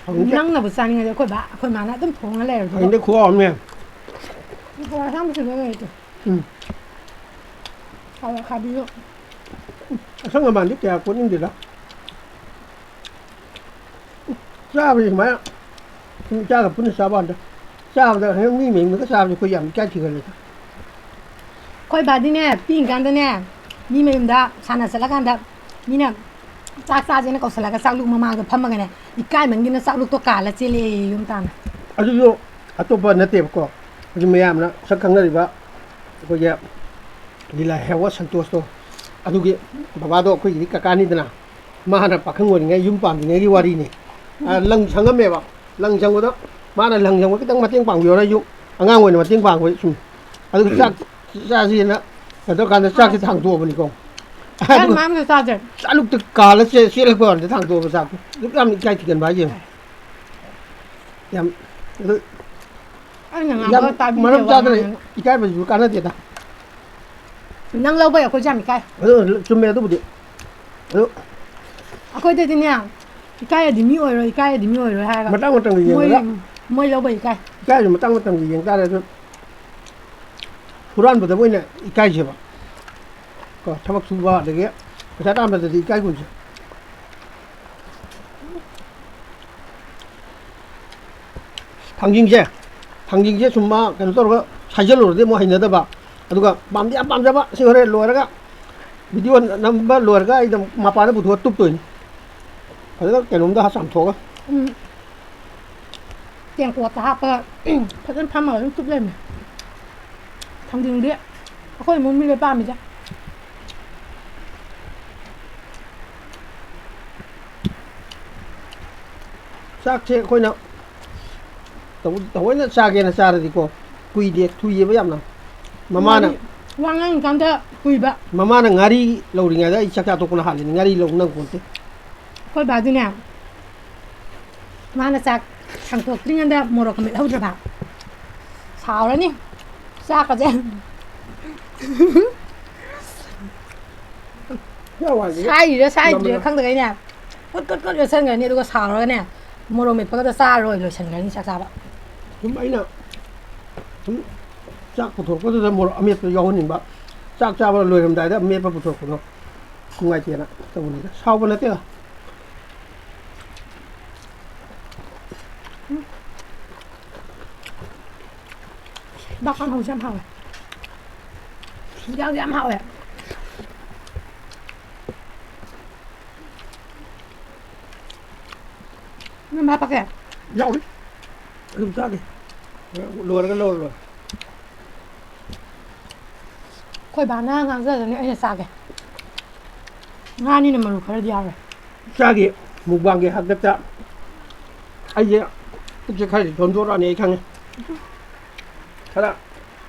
ꯍꯧꯖꯤꯛꯇꯤ ꯅꯪꯅꯕꯨ ꯆꯥꯅꯤꯡꯉꯗꯤ ꯑꯩꯈꯣꯏ ꯕꯥ, ꯑꯩꯈꯣꯏ ꯃꯥꯅ ꯑꯗꯨꯝ ꯊꯣꯡꯉ ꯂꯩꯔꯗꯨꯕꯨ꯫ ꯍꯧꯖꯤꯛꯇꯤ ꯈꯨꯍꯥꯎ ꯑꯃꯅꯦ꯫ ꯕꯣꯔꯥ ꯑꯁꯥꯡꯕꯁꯨ ꯂꯣꯏ ꯂꯩꯇꯦ꯫ ꯎꯝ꯫ ꯍꯋꯥꯏ ꯑꯈꯥꯕꯤꯁꯨ꯫ ꯑꯁꯪ ꯑꯃꯥꯟꯗꯤ ꯀꯌꯥ ꯀꯣꯠꯅꯤꯡꯗꯦꯗ꯫ ꯆꯥꯕꯁꯦ ꯁꯨꯃꯥꯏꯅ ꯁꯨꯝ ꯏꯆꯥꯒ ꯄꯨꯟꯅ ꯆꯥꯕ ꯀꯥꯟꯗ, ꯆꯥꯕꯗ ꯍꯦꯛ ꯃꯤ ꯃꯌꯨꯝꯗꯒ ꯆꯥꯕꯁꯦ ꯑꯩꯈꯣꯏ ꯌꯥꯝ ꯏꯀꯥꯏ ꯊꯤꯒꯜꯂꯦꯗ꯫ ꯑꯩꯈꯣꯏ ꯕꯥꯗꯤꯅꯦ, ꯄꯤꯛꯏꯀꯥꯟꯗꯅꯦ, ꯃꯤ ꯃꯌꯨꯝꯗ ꯁꯥꯟꯅ ꯆꯠꯂꯀꯥꯟꯗ ꯃꯤꯅ ꯆꯥꯛ ꯆꯥꯁꯦꯅ ꯀꯧꯁꯜꯂꯒ ꯆꯥꯛꯂꯨꯛ ꯃꯃꯥꯡꯗ ꯐꯝꯃꯒꯅꯦ, ꯏꯀꯥꯏꯃꯟꯒꯤꯅ ꯆꯥꯛꯂꯨꯛꯇꯣ ꯀꯥꯜꯂ ꯆꯦꯜꯂꯛꯑꯦ ꯌꯨꯝ ꯇꯥꯟꯅ꯫ ꯑꯗꯨꯁꯨ ꯑꯇꯣꯞꯄ ꯅꯠꯇꯦꯕꯀꯣ, ꯍꯧꯖꯤꯛ ꯃꯌꯥꯝꯅ ꯁꯛ ꯈꯪꯅꯔꯤꯕ ꯑꯩꯈꯣꯏꯒꯤ ꯂꯤꯂꯥ ꯍꯦꯔꯣ ꯁꯟꯇꯣꯁꯇꯣ, ꯑꯗꯨꯒꯤ ꯕꯕꯥꯗꯣ ꯑꯩꯈꯣꯏꯒꯤꯗꯤ ꯀꯀꯥꯅꯤꯗꯅ, ꯃꯥꯅ ꯄꯥꯈꯪ ꯑꯣꯏꯔꯤꯉꯩ ꯌꯨꯝ ꯄꯥꯟꯗ꯭ꯔꯤꯉꯩꯒꯤ ꯋꯥꯔꯤꯅꯤ꯫ ꯑ, ꯂꯪ ꯁꯪꯉꯝꯃꯦꯕ꯫ ꯂꯪ ꯁꯪꯕꯗꯣ ꯃꯥꯅ ꯂꯪ ꯁꯪꯕ ꯈꯤꯇꯪ ꯃꯇꯦꯡ ꯄꯥꯡꯕꯤꯌꯣꯅ ꯑꯩꯁꯨ ꯑꯉꯥꯡ ꯑꯣꯏꯅ ꯃꯇꯦꯡ ꯄꯥꯡꯕ ꯁꯨꯝ꯫ ꯑꯗꯨꯒ ꯆꯥꯛ ꯆꯥꯁꯤꯅ ꯀꯩꯅꯣ ꯇꯧꯔꯀꯥꯟꯗ ꯆꯥꯛꯁꯦ ꯊꯥꯡꯗꯣꯛꯑꯕꯅꯤꯀꯣ꯫ ꯆꯥꯛ ꯑꯗꯨꯒ ꯃꯌꯥꯝꯁꯨ ꯆꯥꯗ꯭ꯔꯦ꯫ ꯆꯥꯂꯨꯛꯇ ꯀꯥꯜꯂ ꯆꯦ-, ꯆꯦꯜꯂꯛꯄ ꯋꯥꯅꯤꯗ ꯊꯥꯡꯗꯣꯛꯑꯕ ꯆꯥꯛꯇꯣ꯫ ꯑꯗꯨꯛ ꯌꯥꯝ ꯏꯀꯥꯏ ꯊꯤꯒꯟꯕ ꯍꯥꯏꯁꯦ꯫ ꯌꯥꯝ, ꯑꯗꯨ ꯑꯩꯅ ꯌꯥꯝ ꯉꯥꯡꯕ ꯇꯥꯕꯤꯗꯦ ꯃꯔꯝ ꯋꯥ ꯆꯥꯗꯅ ꯉꯥꯡꯉꯦ꯫ ꯏꯀꯥꯏꯕꯁꯤꯁꯨ ꯀꯥꯟꯅꯗꯦꯗ꯫ ꯅꯪ ꯂꯧꯕꯩ ꯑꯩꯈꯣꯏꯁꯨ ꯌꯥꯝ ꯏꯀꯥꯏ꯫ ꯑꯗꯨ ꯆꯨꯝꯃꯦ ꯑꯗꯨꯕꯨꯗꯤ꯫ ꯑꯗꯨ ꯑꯩꯈꯣꯏꯗꯗꯤꯅꯦ, ꯏꯀꯥꯏꯔꯗꯤ ꯃꯤ ꯑꯣꯏꯔꯣꯏ, ꯏꯀꯥꯏꯔꯗꯤ ꯃꯤ ꯑꯣꯏꯔꯣꯏ ꯍꯥꯏꯔꯒ ꯃꯇꯥꯡ ꯃꯇꯝꯒꯤ ꯃꯣꯏ, ꯌꯦꯡꯉꯒ꯫ ꯃꯣꯏ ꯂꯧꯕꯩ ꯏꯀꯥꯏ꯫ ꯏꯀꯥꯏꯔꯁꯨ ꯃꯇꯥꯡ ꯃꯇꯝꯒꯤ ꯌꯦꯡ ꯇꯥꯔꯦ꯫ ꯑꯗꯨ ꯍꯨꯔꯥꯟꯕꯗꯕꯨ ꯑꯣꯏꯅ ꯏꯀꯥꯏꯁꯦꯕ꯫ ꯀꯣ, ꯊꯕꯛ ꯁꯨꯕ ꯑꯗꯒꯤ ꯄꯩꯁꯥ ꯇꯥꯟꯕꯗꯗꯤ ꯏꯀꯥꯏꯒꯨꯝꯁꯦ꯫ ꯊꯥꯡꯖꯤꯡꯁꯦ, ꯊꯥꯡꯖꯤꯡꯁꯦ ꯁꯨꯝ ꯃꯥ ꯀꯩꯅꯣ ꯇꯧꯔꯒ ꯁꯥꯏꯖꯜꯂꯨꯔꯗꯤ ꯑꯃꯨꯛ ꯍꯩꯅꯗꯕ꯫ ꯑꯗꯨꯒ ꯄꯥꯝꯗꯤ ꯌꯥꯝ ꯄꯥꯝꯖꯕ, ꯁꯤ ꯍꯣꯔꯦꯟ ꯂꯣꯏꯔꯒ, ꯚꯤꯗꯤꯑꯣ ꯅꯝꯕ ꯂꯣꯏꯔꯒ ꯑꯩ ꯑꯗꯨꯝ ꯃꯄꯥꯟꯗ ꯄꯨꯊꯣꯛꯑ ꯇꯨꯞꯇꯣꯏꯅꯤ, ꯐꯖꯅ ꯀꯩꯅꯣꯝꯗ ꯆꯥꯝꯊꯣꯛꯑꯒ꯫ ꯎꯝ꯫ ꯇꯦꯡꯀꯣꯠꯇ ꯍꯥꯞꯄꯒ ꯐꯖꯅ ꯐꯝꯃꯒ ꯑꯗꯨꯝ ꯇꯨꯞ ꯂꯩꯔꯝꯃꯦ꯫ ꯊꯥꯡꯖꯤꯡꯗꯤ ꯑꯩꯈꯣꯏ ꯏꯃꯨꯡ ꯃꯤ ꯂꯣꯏ ꯄꯥꯝꯃꯤꯗ꯫ ꯆꯥꯛꯁꯦ ꯑꯩꯈꯣꯏꯅ ꯇꯧ-, ꯊꯑꯣꯏꯅ ꯆꯥꯒꯦꯅ ꯆꯥꯔꯗꯤꯀꯣ, ꯀꯨꯏꯗꯦ, ꯊꯨꯏꯌꯦꯕ ꯌꯥꯝꯅ꯫ ꯃꯃꯥꯅ ꯉꯥꯔꯤ, ꯋꯥ ꯉꯥꯡꯉꯤꯀꯥꯟꯗ ꯀꯨꯏꯕ꯫ ꯃꯃꯥꯅ ꯉꯥꯔꯤ ꯂꯧꯔꯤꯉꯩꯗ ꯑꯩ ꯆꯥꯛ ꯆꯥ ꯇꯣꯛꯄꯅ ꯍꯥꯜꯂꯤꯅꯤ, ꯉꯥꯔꯤ ꯂꯧ ꯅꯪꯄꯣꯟꯇꯦ꯫ ꯑꯩꯈꯣꯏ ꯕꯥꯗꯤꯅꯦ, ꯃꯥꯅ ꯆꯥꯛ ꯊꯥꯡꯇꯣꯛꯇ꯭ꯔꯤꯉꯩꯗ ꯃꯣꯔꯣꯛꯀ ꯃꯦꯠꯍꯧꯗ꯭ꯔꯕ ꯁꯥꯎꯔꯅꯤ꯫ ꯆꯥꯛꯀꯁꯦ ꯌꯥꯎ ꯍꯥꯏꯁꯦ ꯁꯥꯏꯔꯤꯔꯥ ꯁꯥꯏꯗ꯭ꯔꯤꯔꯥ ꯅꯝꯕꯅ꯫ ꯈꯪꯗꯈꯩꯅꯦ ꯀꯨꯠ ꯀꯨꯠ ꯀꯨꯠ ꯌꯣꯠꯁꯟꯈ꯭ꯔꯅꯤ, ꯑꯗꯨꯒ ꯁꯥꯎꯔꯒꯅꯦ ꯃꯣꯔꯣꯛ ꯃꯦꯠꯄꯒꯗꯣ ꯆꯥꯔꯔꯣꯏ, ꯂꯣꯏꯁꯟꯈ꯭ꯔꯅꯤ ꯆꯥꯛ ꯆꯥꯕ꯫ ꯁꯨꯝ ꯑꯩꯅ ꯁꯨꯝ ꯆꯥꯛ ꯄꯨꯊꯣꯔꯛꯄꯗꯨꯗ ꯃꯣꯔꯣꯛ ꯑꯃꯦꯠꯄ ꯌꯥꯎꯍꯟꯅꯤꯡꯕ, ꯆꯥꯛ ꯆꯥꯕ ꯂꯣꯏꯔꯝꯗꯥꯏꯗ ꯑꯃꯦꯠꯄ ꯄꯨꯊꯣꯔꯛꯄꯗꯣ ꯅꯨꯡꯉꯥꯏꯇꯦꯅ ꯇꯧꯕꯅꯤꯗ, ꯁꯥꯎꯕ ꯅꯠꯇꯦꯗ꯫ ꯕꯥ ꯀꯥꯡꯍꯧꯁꯦ ꯌꯥꯝ ꯍꯥꯎꯋꯦ꯫ ꯍꯤꯟꯖꯥꯡꯁꯦ ꯌꯥꯝ ꯍꯥꯎꯋꯦ꯫ ꯅꯪ ꯚꯥꯞ ꯄꯥꯛꯀꯦ? ꯌꯥꯎꯔꯤ꯫ ꯑꯗꯨꯝ ꯆꯥꯒꯦ꯫ ꯂꯣꯏꯔꯒ ꯂꯧꯔ ꯂꯣꯏꯔꯦ꯫ ꯑꯩꯈꯣꯏ ꯕꯥꯅ ꯉꯥꯡꯖꯖꯅꯤ, ꯑꯩꯅ ꯆꯥꯒꯦ꯫ ꯉꯥꯅꯤꯅ ꯃꯔꯨ ꯈꯔꯗꯤ ꯌꯥꯎꯔꯦ꯫ ꯏꯆꯥꯒꯤ ꯃꯨꯛꯕꯥꯡꯒꯤ ꯍꯥꯛꯇꯛꯇ ꯑꯩꯁꯦ ꯄꯨꯛꯁꯦ ꯈꯔꯗꯤ ꯊꯣꯟꯗꯣꯔꯛꯑꯅꯤ ꯑꯩ ꯈꯪꯉꯦ꯫ ꯈꯔ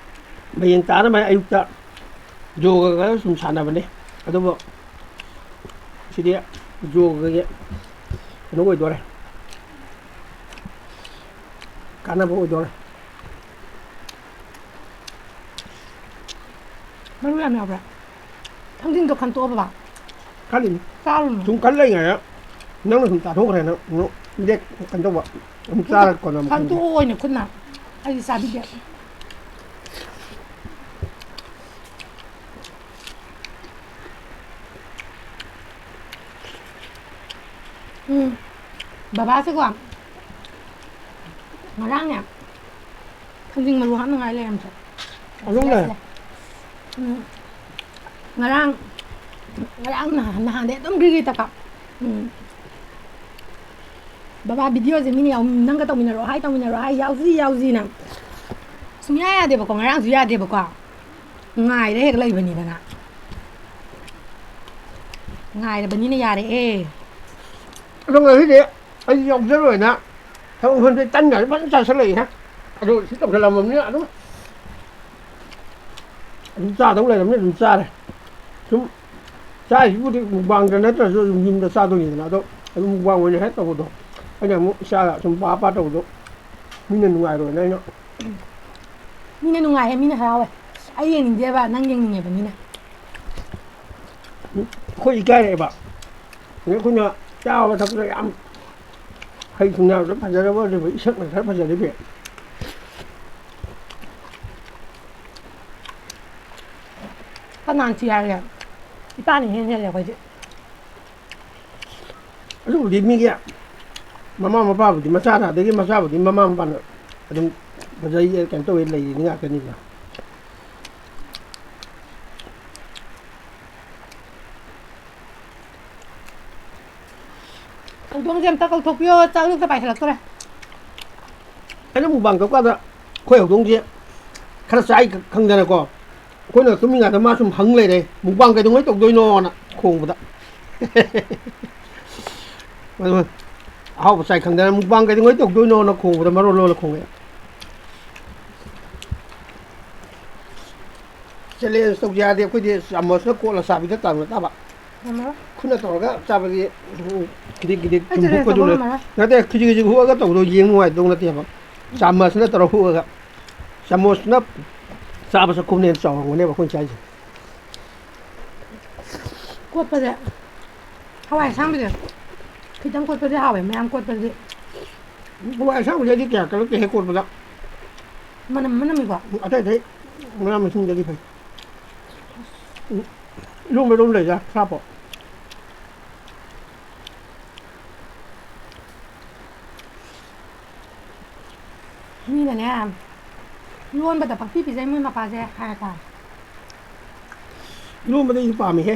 ꯃꯌꯦꯡ ꯇꯥꯅꯕ ꯑꯌꯨꯛꯇ ꯌꯣꯒ ꯈꯔ ꯁꯨꯝ ꯁꯥꯟꯅꯕꯅꯦ꯫ ꯑꯗꯨꯕꯨ ꯁꯤꯗꯤ ꯌꯣꯒꯒꯤ ꯀꯩꯅꯣ ꯑꯣꯏꯗꯣꯔꯦ, ꯀꯥꯟꯅꯕ ꯑꯣꯏꯗꯣꯔꯦ꯫ ꯃꯔꯨ ꯌꯥꯝ ꯌꯥꯎꯕ꯭ꯔꯥ? ꯊꯥꯡꯖꯤꯡꯗꯣ ꯈꯟꯇꯣꯛꯑꯕ? ꯈꯜꯂꯤꯅꯤ꯫ ꯆꯥꯔꯨꯅꯨ꯫ ꯁꯨꯝ ꯈꯜ ꯂꯩꯉꯩꯗ ꯅꯪꯅ ꯁꯨꯝ ꯆꯥꯊꯣꯛꯈ꯭ꯔꯦ, ꯅꯪ ꯑꯃꯨꯛ ꯂꯦꯛ ꯀꯩꯅꯣ ꯇꯧꯕ, ꯑꯃꯨꯛ ꯆꯥꯔꯒ ꯀꯣꯟꯅ ꯑꯃꯨꯛ ꯈꯟꯇꯣꯛꯑꯣ ꯑꯣꯏꯅ ꯈꯨꯠꯅ꯫ ꯑꯩꯗꯤ ꯆꯥꯕꯤꯗꯦ꯫ ꯎꯝ꯫ ꯕꯕꯥꯁꯦꯀꯣ, ꯉꯔꯥꯡꯅꯦ, ꯊꯥꯡꯖꯤꯡ ꯃꯔꯨ ꯍꯥꯞꯅꯉꯥꯏ ꯂꯩꯔꯝꯗ꯭ꯔꯦ꯫ ꯑꯗꯨꯝ ꯂꯩ꯫ ꯎꯝ꯫ ꯉꯔꯥꯡ, ꯉꯔꯥꯡ ꯅꯍꯥꯟ, ꯅꯍꯥꯟꯗꯩ ꯑꯗꯨꯝ ꯒ꯭ꯔꯤ ꯒ꯭ꯔꯤ ꯇꯛꯄ꯫ ꯎꯝ꯫ ꯕꯕꯥ, videoꯁꯦ ꯃꯤꯅ ꯌꯥꯎ-, ꯅꯪꯒ ꯇꯧꯃꯤꯟꯅꯔꯣ ꯍꯥꯏ, ꯇꯧꯃꯤꯟꯅꯔꯣ ꯍꯥꯏ, ꯌꯥꯎꯁꯤ, ꯌꯥꯎꯁꯤꯅ꯫ ꯁꯨꯡꯌꯥ ꯌꯥꯗꯦꯕꯀꯣ, ꯉꯔꯥꯡꯁꯨ ꯌꯥꯗꯦꯕꯀꯣ꯫ ꯉꯥꯏꯔ ꯍꯦꯛ ꯂꯩꯕꯅꯤꯗꯅ꯫ ꯉꯥꯏꯔꯕꯅꯤꯅ ꯌꯥꯔꯛꯑꯦ꯫ ꯑꯗꯣ ꯉꯁꯤꯗꯤ ꯑꯩ ꯌꯥꯎꯖꯔꯣꯏꯅ ꯊꯕꯛ ꯃꯐꯝꯗ ꯇꯟꯒꯁꯦ ꯐꯖꯅ ꯆꯥꯁꯜꯂꯛꯏꯍꯦ꯫ ꯑꯗꯣ ꯁꯤ ꯇꯧꯁꯜꯂꯝꯃꯕꯅꯤꯅ ꯑꯗꯨꯝ, ꯑꯗꯨꯝ ꯆꯥꯗꯧ ꯂꯩꯔꯕꯅꯤꯅ ꯑꯗꯨꯝ ꯆꯥꯔꯦ꯫ ꯁꯨꯝ ꯆꯥꯔꯤꯁꯤꯕꯨꯗꯤ ꯃꯨꯛꯕꯥꯡꯗ ꯅꯠꯇ꯭ꯔꯁꯨ ꯑꯗꯨꯝ ꯌꯨꯝꯗ ꯆꯥꯗꯣꯏꯅꯤꯗꯅ꯫ ꯑꯗꯣ ꯑꯗꯨꯝ ꯃꯨꯛꯕꯥꯡ ꯑꯣꯏꯅ ꯍꯦꯛ ꯇꯧꯕꯗꯣ, ꯑꯩꯅ ꯑꯃꯨꯛ ꯏꯆꯥꯒ ꯁꯨꯝ ꯄꯥ ꯄꯥ ꯇꯧꯕꯗꯣ ꯃꯤꯅ ꯅꯨꯡꯉꯥꯏꯔꯣꯏꯅ ꯑꯩꯅ꯫ ꯃꯤꯅ ꯅꯨꯡꯉꯥꯏꯌꯦ, ꯃꯤꯅ ꯍꯔꯥꯎꯋꯦ꯫ ꯑꯩ ꯌꯦꯡꯅꯤꯡꯗꯦꯕ, ꯅꯪ ꯌꯦꯡꯅꯤꯡꯉꯦꯕ ꯃꯤꯅ꯫ ꯑꯩꯈꯣꯏ ꯏꯀꯥꯏꯔꯛꯑꯦꯕ꯫ ꯑꯗꯩ ꯑꯩꯈꯣꯏꯅ ꯆꯥꯕ ꯊꯛꯄꯗ ꯌꯥꯝ ꯍꯩ ꯁꯤꯡꯅꯕꯗ ꯐꯖꯔꯕ ꯑꯗꯨꯕꯨ ꯏꯁꯛꯅ ꯈꯔ ꯐꯖꯔꯤꯕ꯫ ꯀꯅꯥꯅ ꯊꯤ ꯍꯥꯏꯒꯦ? ꯏꯄꯥꯅ ꯏꯍꯦꯟ ꯍꯦꯜꯂꯦ ꯑꯩꯈꯣꯏꯗꯤ꯫ ꯑꯗꯨꯕꯨꯗꯤ ꯃꯤꯒꯤ ꯃꯃꯥ ꯃꯄꯥꯕꯨꯗꯤ ꯃꯆꯥꯅ, ꯑꯗꯒꯤ ꯃꯆꯥꯕꯨꯗꯤ ꯃꯃꯥ ꯃꯄꯥꯅ ꯑꯗꯨꯝ ꯐꯖꯩ, ꯀꯩꯅꯣ ꯇꯧꯋꯦ, ꯂꯩꯔꯤꯅꯤ ꯉꯥꯛꯇꯅꯤꯗ꯫ ꯍꯧꯗꯣꯡꯁꯦ ꯑꯝꯇ ꯀꯧꯊꯣꯛꯄꯤꯌꯣ, ꯆꯥꯛ ꯂꯨꯛꯇ ꯄꯥꯏꯁꯤꯜꯂꯛꯇꯣꯔꯦ꯫ ꯑꯩꯅ ꯃꯨꯛꯕꯥꯡ ꯇꯧꯀꯥꯟꯗ ꯑꯩꯈꯣꯏ ꯍꯧꯗꯣꯡꯁꯦ ꯈꯔ ꯆꯥꯏ ꯈꯪꯗꯅꯀꯣ, ꯑꯩꯈꯣꯏꯅ ꯇꯨꯝꯃꯤꯉꯩꯗ ꯃꯥ ꯁꯨꯝ ꯍꯪ ꯂꯩꯔꯦ, "ꯃꯨꯛꯕꯥꯡ ꯀꯩꯗꯧꯉꯩ ꯇꯧꯗꯣꯏꯅꯣꯅ?" ꯈꯣꯡꯕꯗ꯫ ꯑꯗꯨ ꯑꯍꯥꯎꯕ ꯆꯥꯏ ꯈꯪꯗꯅ, "ꯃꯨꯛꯕꯥꯡ ꯀꯩꯗꯧꯉꯩ ꯇꯧꯗꯣꯏꯅꯣꯅ?" ꯈꯣꯡꯕꯗ ꯃꯔꯣꯟ ꯂꯣꯜꯂ ꯈꯣꯡꯉꯛꯑꯦ꯫ Challenge ꯇꯧꯁꯦ ꯍꯥꯏꯔꯗꯤ ꯑꯩꯈꯣꯏꯗꯤ ꯆꯥꯃꯁꯅ ꯀꯣꯠꯂ ꯆꯥꯕꯤꯗ ꯇꯥꯕ ꯇꯥꯕ꯫ ꯉꯝꯃꯔꯣꯏ꯫ ꯈꯨꯠꯅ ꯇꯧꯔꯒ ꯆꯥꯕꯗꯤ ꯈꯤꯗꯤꯛ ꯈꯤꯗꯤꯛ ꯑꯩ ꯆꯨꯝ challenge ꯇꯧꯕ ꯍꯨꯛꯄꯗꯨꯅ ꯉꯝꯃꯔꯣꯏ꯫ ꯅꯠꯇꯦ, ꯈꯤꯖꯤꯛ ꯈꯤꯖꯤꯛ ꯍꯨꯛꯑꯒ ꯇꯧꯕꯗꯣ ꯌꯦꯡ ꯅꯨꯡꯉꯥꯏꯗꯧ ꯅꯠꯇꯦꯕ꯫ ꯆꯥꯃꯁꯅ ꯇꯧꯔ ꯍꯨꯛꯑꯒ, ꯆꯥꯃꯁꯅ ꯆꯥꯕ ꯆꯥꯛꯈꯨꯝꯅ ꯍꯦꯟꯅ ꯆꯥꯎꯔꯝꯒꯅꯦꯕ ꯑꯩꯈꯣꯏꯅ ꯆꯥꯏꯁꯦ꯫ ꯀꯣꯠꯄꯁꯦ ꯍꯋꯥꯏ ꯑꯁꯥꯡꯕꯤꯁꯦ ꯈꯤꯇꯪ ꯀꯣꯠꯄꯗꯤ ꯍꯥꯎꯋꯦ, ꯃꯌꯥꯝ ꯀꯣꯠꯄꯗꯤ꯫ ꯍꯋꯥꯏ ꯑꯁꯥꯡꯕꯤꯁꯦ ꯑꯩꯗꯤ ꯀꯌꯥ ꯀꯜꯂꯛꯇꯦꯍꯦ ꯀꯣꯠꯄꯗ꯫ ꯃꯅꯝ, ꯃꯅꯝ ꯅꯝꯃꯤꯀꯣ? ꯑꯇꯩ ꯑꯇꯩ ꯃꯅꯥ ꯃꯁꯤꯡꯗꯗꯤ ꯐꯩ꯫ ꯎꯝ, ꯏꯔꯣꯝꯕ ꯑꯗꯨꯝ ꯂꯩꯗ, ꯁꯥꯄꯣꯠ꯫ ꯃꯤꯅꯅꯦ, ꯂꯣꯟꯕꯗ ꯄꯪꯄꯤ ꯄꯤꯖꯩ ꯃꯣꯏ ꯃꯄꯥꯁꯦ ꯍꯥꯏꯔ ꯇꯥꯔꯦ꯫ ꯏꯔꯣꯟꯕꯗꯤ ꯑꯩꯁꯨ ꯄꯥꯝꯃꯤꯍꯦ꯫